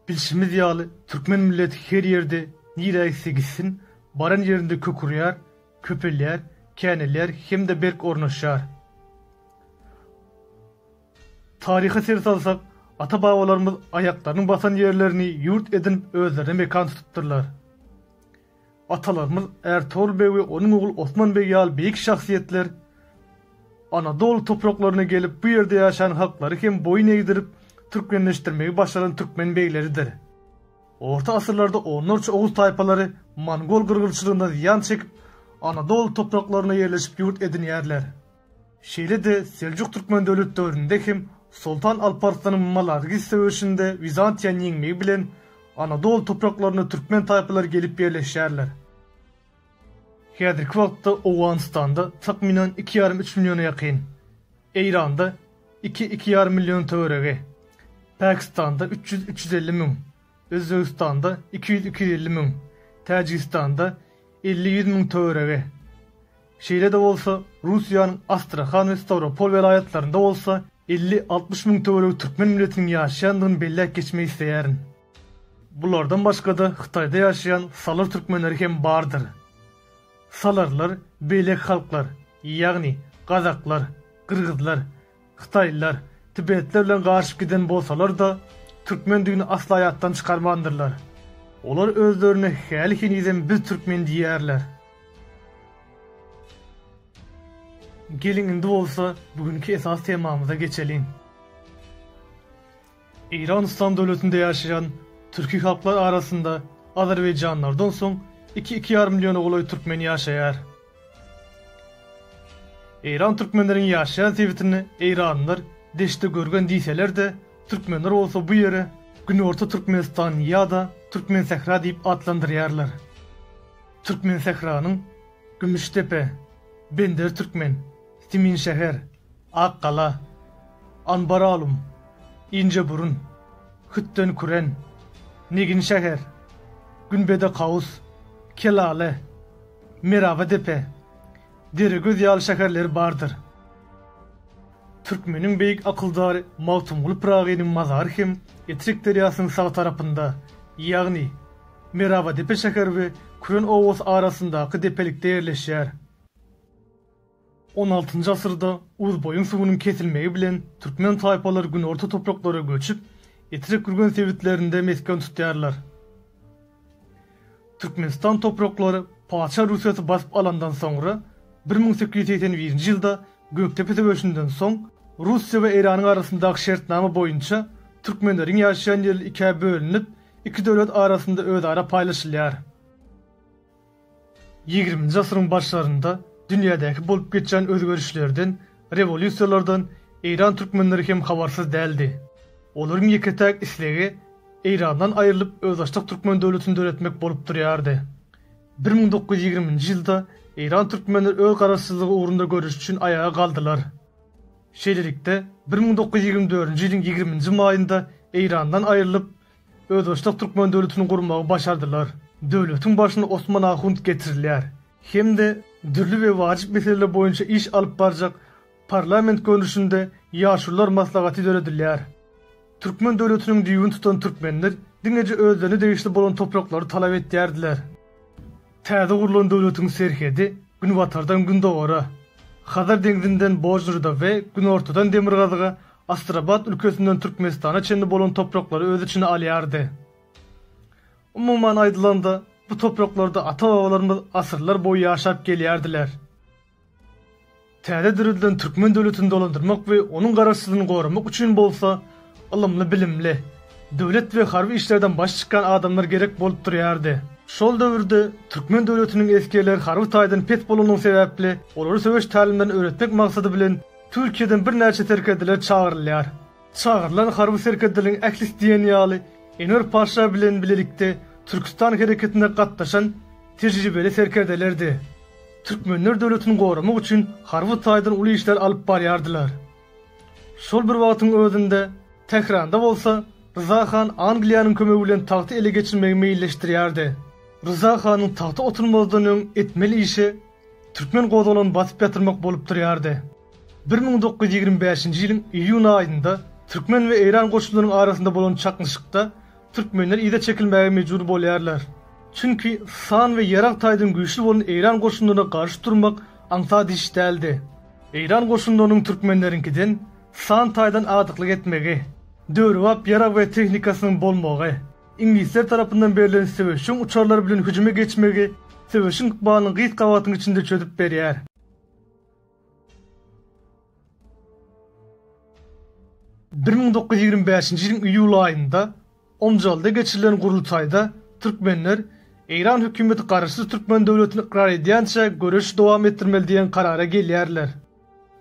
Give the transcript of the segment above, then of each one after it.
Bilşimiz ýaly, türkmen milleti her ýerde, nirä gitse gitsin, baran ýerinde kök urýar, köpelýär, känelýär hem-de berk ornaşýar. Taryha ser salsak, ata-babalarymyz aýaklarynyň basan ýerlerini ýurt edinip özlerine mekan tutupdyrlar. Atalarymyz Ärtogrul beg we onuň ogly Osman beg ýaly beýik şahsyýetler Anadoly topraklaryna gelip bu ýerde ýaşan halklary hem boýun egdirip türkmenleşdirmegi başaran türkmen begleridir. Orta asyrlarda onlarça oguz taýpalary mongol gyrgynçylygyndan zyýan çekip Anadoly topraklaryna ýerleşip ýurt edinýärler. Şeýle-de Seljuk türkmen döwlet döwründe hem Soltan Alparslanyň Malazgirt söweşinde Wizantiýany ýeňmegi bilen Anadoly topraklaryna türkmen taýpalary gelip ýerleşýärler. Häzirki wagtda Owganystanda takmynan iki ýarym-üç milliona ýakyn, Eýranda iki-iki ýarym million töweregi, Pakistanda 300-350 müň, Özbegistanda 200-250 müň, Täjigistanda 50-100 müň töweregi. Şeýle-de bolsa, Russiýanyň Astrahan we Stawropol welaýatlarynda bolsa 50-60 müň töweregi türkmen milletiniň ýaşaýandygyny belläp geçmek isleýärin. Bulardan başga-da Hytaýda ýaşaýan salyr türkmenleri hem bardyr. Salyrlar beýleki halklar, ýagny gazaklar, gyrgyzlar, hytaýlylar, tibetler bilen garyşyp giden bolsalar-da, türkmendigini asla ýatdan çykarmandyrlar. Olar özlerine häli-henizem biz türkmen diýýärler. Geliň indi bolsa bu günki esasy temamyza geçeliň. Eýran Yslam döwletinde ýaşaýan türki halklar arasynda azerbaýjanlardan soň iki-iki ýarym milliona golaý türkmen ýaşaýar. Eýran türkmenleriň ýaşaýan sebitine eýranlylar Deşti Görgen diýseler-de, türkmenler bolsa bu ýere Günorta Türkmenistan ýa-da Türkmensähra diýip atlandyrýarlar. Türkmensähranyň Gümüşdepe, Bender Türkmen, Siminşäher, Akgala, Anbaralum, Injeburun, Hütdenküren, Neginşäher, Günbedekawus, Kelale, Merabadepe, Deregöz ýaly şäherleri bardyr. Türkmeniň beýik akyldary Magtymguly Pyragynyň mazary hem Etrek derýasynyň sag tarapynda, ýagny Merabadepe şäheri we Küren obasy arasyndaky depelikde ýerleşýär. On altynjy asyrda Uzboýuň suwunyň kesilmegi bilen türkmen taýpalary günorta topraklara göçüp, Etrek-Gürgen sebitlerinde mesgen tutýarlar. Türkmenistan topraklary Patyşa Russiýasy basyp alandan soňra, 1881-nji ýylda Gökdepe söweşinden soň Russiýa we Eýranyň arasyndaky şertnama boýunça türkmenleriň ýaşaýan ýeri ikä bölünip, iki döwlet arasynda özara paýlaşylýar. Ýigriminji asyryň başlarynda dünýädäki bolup geçýän özgerişlerden, rewolýusiýalardan eýran türkmenleri hem habarsyz däldi. Olaryň ýeke-täk islegi Eýrandan aýrylyp özbaşdak türkmen döwletini döretmek bolup durýardy. 1920-nji ýylda eýran türkmenleri öz garaşsyzlygy ugrunda göreş üçin aýaga galdylar. Şeýlelikde, 1924-nji ýylyň ýigriminji maýynda Eýrandan aýrylyp, özbaşdak türkmen döwletini gurmagy başardylar. Döwletiň başyna Osman ahund getirilýär hem-de dürli we wajyp meseleler boýunça iş alyp barjak parlament görnüşinde Ýaşulular maslahaty döredilýär. Türkmen döwletiniň düýbüni tutan türkmenler diňeje özlerine degişli bolan topraklary talap etýärdiler. Täze gurlan döwletiň serhedi günbatardan gündogara, Hazar deňzinden Bojnurda we günortadan demirgazyga Astrabat ülkesinden Türkmenistana çenli bolan topraklary öz içine alýardy. Umuman aýdylanda, bu topraklarda ata-babalarymyz asyrlar boýy ýaşap gelýärdiler. Täze döredilen türkmen döwletini dolandyrmak we onuň garaşsyzlygyny goramak üçin bolsa ylymly-bilimli, döwlet we harby işlerden başy çykýan adamlar gerek bolup durýardy. Şol döwürde türkmen döwletiniň esgerleri harby taýdan pes bolanlygy sebäpli, olary söweş tälimlerini öwretmek maksady bilen Türkiýeden birnäçe serkerdeler çagyrylýar. Çagyrylan harby serkerdeleriň ählisi diýen ýaly Enwer paşa bilen bilelikde Türküstan hereketine gatnaşan. tejribeli serkerdelerdi. Türkmenler döwletini goramak üçin harby taýdan uly işler alyp barýardylar. Şol bir wagtyň özünde Tähranda bolsa Ryza han Angliýanyň kömegi bilen tagty ele geçirmegi meýilleşdirýärdi. Ryza hanyň tagta oturmazdan öň etmeli işi türkmen gozgalaňyny basyp ýatyrmak bolup durýardy. 1925-nji ýylyň iýun aýynda türkmen we eýran goşunlarynyň arasynda bolan çaknyşykda türkmenler yza çekilmäge mejbur bolýarlar. Çünki san we ýarag taýdan güýçli bolan eýran goşunlaryna garşy durmak aňsat iş däldi. Eýran goşunlarynyň türkmenleriňkiden san taýdan agdyklyk etmegi, döwrebap ýarag we tehnikasynyň bolmagy, iňlisler tarapyndan berlen söweşjeň uçarlar bilen hüjüme geçmegi söweşiň ykbalyny gysga wagtyň içinde çözüp berýär. 1925-nji ýylyň iýul aýynda Omjalda geçirilen gurultaýda türkmenler Eýran hökümeti garaşsyz türkmen döwletini ykrar edýänçä göreşi dowam etdirmeli diýen karara gelýärler.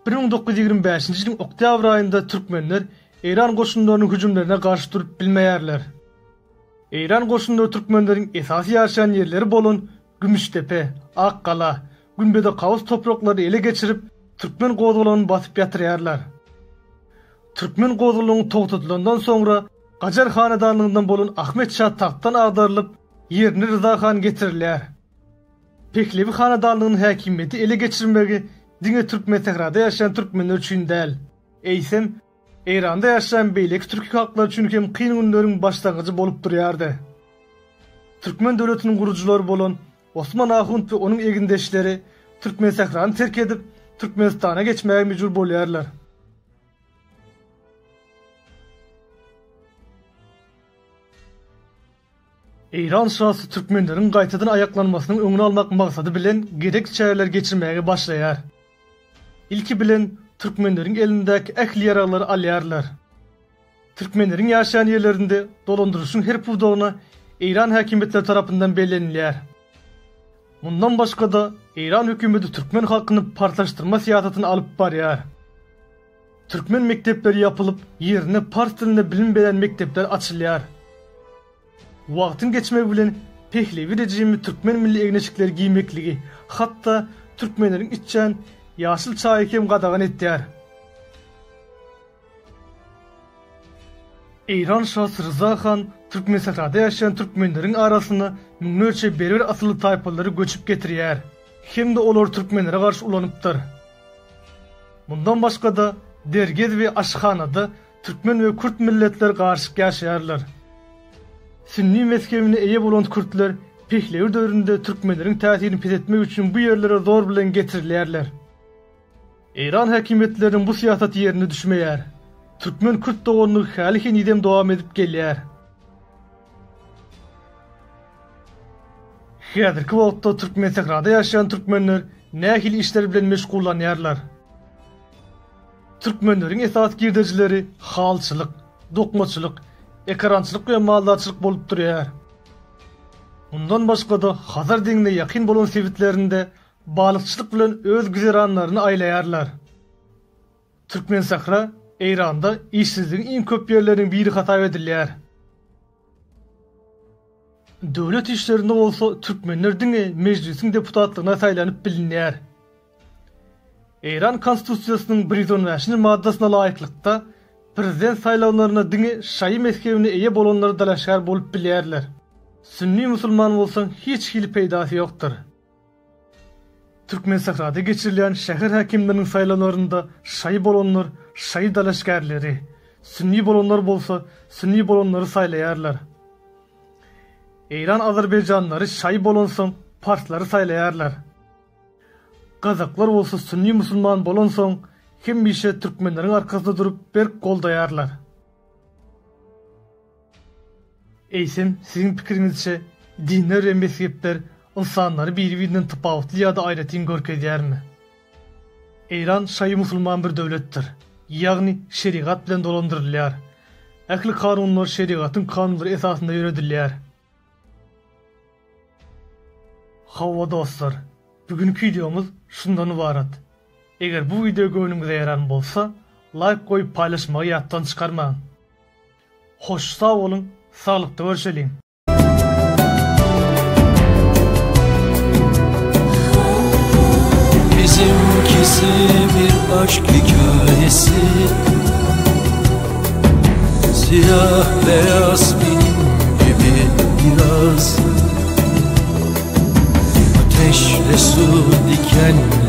1925-nji ýylyň oktýabr aýynda türkmenler Eýran goşunlarynyň hüjümlerine garşy durup bilmeýärler. Eýran goşunlary türkmenleriň esasy ýaşaýan ýerleri bolan Gümüşdepe, Akgala, Günbede-Kawus topraklaryny ele geçirip, türkmen gozgalaňyny basyp ýatyrýarlar. Türkmen gozgalaňy togtadylandan soňra Gajar hanedanlygyndan bolan Ahmet şa tagtdan agdarylyp, ýerine Ryza han getirilýär. Pehlewi hanedanlygynyň häkimiýeti ele geçirmegi diňe Türkmensährada ýaşaýan türkmenler üçin däl, eýsem, Eýranda ýaşaýan beýleki türki halklar üçin hem kyn günleriň başlangyjy bolup durýardy. Türkmen döwletiniň gurujylary bolan Osman ahund we onuň egindeşleri Türkmensährany terk edip, Türkmenistana geçmäge mejbur bolýarlar. Eýran şasy türkmenleriň gaýtadan aýaklanmasynyň öňüni almak maksady bilen gerekli çäreleri geçirmäge başlaýar. Ilki bilen türkmenleriň elindäki ähli ýaraglary alýarlar. Türkmenleriň ýaşaýan ýerlerinde dolandyryşyň her pudagyna Eýran häkimiýetleri tarapyndan bellenilýär. Mundan başga-da Eýran hökümeti türkmen halkyny parslaşdyrma syýasatyny alyp barýar. Türkmen mekdepleri ýapylyp, ýerine pars dilinde bilim berýän mekdepler açylýar. Wagtyň geçmegi bilen Pehlewi režimi türkmen milli egin-eşikleri giýmekligi, hatda türkmenleriň içýän ýaşyl çaýy hem gadagan etýär. Eýran şasy Ryza han Türkmensährada ýaşaýan türkmenleriň arasyna müňlerçe berber asylly taýpalary göçüp getirýär hem-de olary türkmenlere garşy ulanypdyr. Mundan başga-da, Dergez we Aşhanada türkmen we kürt milletler garyşyk ýaşaýarlar. Sünni mezhebine eýe bolan kürtler Pehlewi döwründe türkmenleriň täsirini peseltmek üçin bu ýerlere zor bilen getirilýärler. Eýran häkimiýetleriniň bu syýasaty ýerine düşmeýär. Türkmen-kürt doganlygy häli-henizem dowam edip gelýär. Häzirki wagtda Türkmensährada ýaşaýan türkmenler nähili işler bilen meşgullanýarlar? Türkmenleriň esasy girdejileri halyçylyk, dokmaçylyk, ekerançylyk we maldarçylyk bolup durýar. Mundan başga-da Hazar deňzine ýakyn bolan sebitlerinde balykçylyk bilen öz güzeranlaryny aýlaýarlar. Türkmensähra Eýranda işsizligiň iň köp ýerleriniň biri hasap edilýär. Döwlet işlerinde bolsa türkmenler diňe Mejlisiň deputatlygyna saýlanyp bilinýär. Eýran Konstitusiýasynyň 115-nji maddasyna laýyklykda, prezident saýlawlaryna diňe şaýy mezhebine eýe bolanlar dalaşgär bolup bilýärler. Sünni musulman bolsaň hiç hili peýdasy ýokdur. Türkmensährada geçirilýän şäher häkimleriniň saýlawlarynda şaýy bolanlar şaýy dalaşgärleri, sünni bolanlar bolsa sünni bolanlary saýlaýarlar. Eýran azerbaýjanlary şaýy bolansoň parslary saýlaýarlar. Gazaklar bolsa sünni musulman bolansoň hemişe türkmenleriň arkasynda durup berk goldaýarlar. Eýsem, siziň pikiriňizçe, dinler we mezhepler ynsanlary biri-birinden tapawutly ýa-da aýratyn görkezýärmi? Eýran şaýy musulman bir döwletdir. Ýagny şerigat bilen dolandyrylýar. Ähli kanunlar şerigatyň kanunlary esasynda ýöredilýär. Hawa dostlar, bugünki wideomyz şundan ybarat. Eger bu wideo göwnüňize ýaran bolsa, laýk goýup paýlaşmagy ýatdan çykarmaň. Hoş sag boluň, saglykda görşeliň! aşk hikayesi Siyah beyaz benim gibi biraz Ateşle su diken.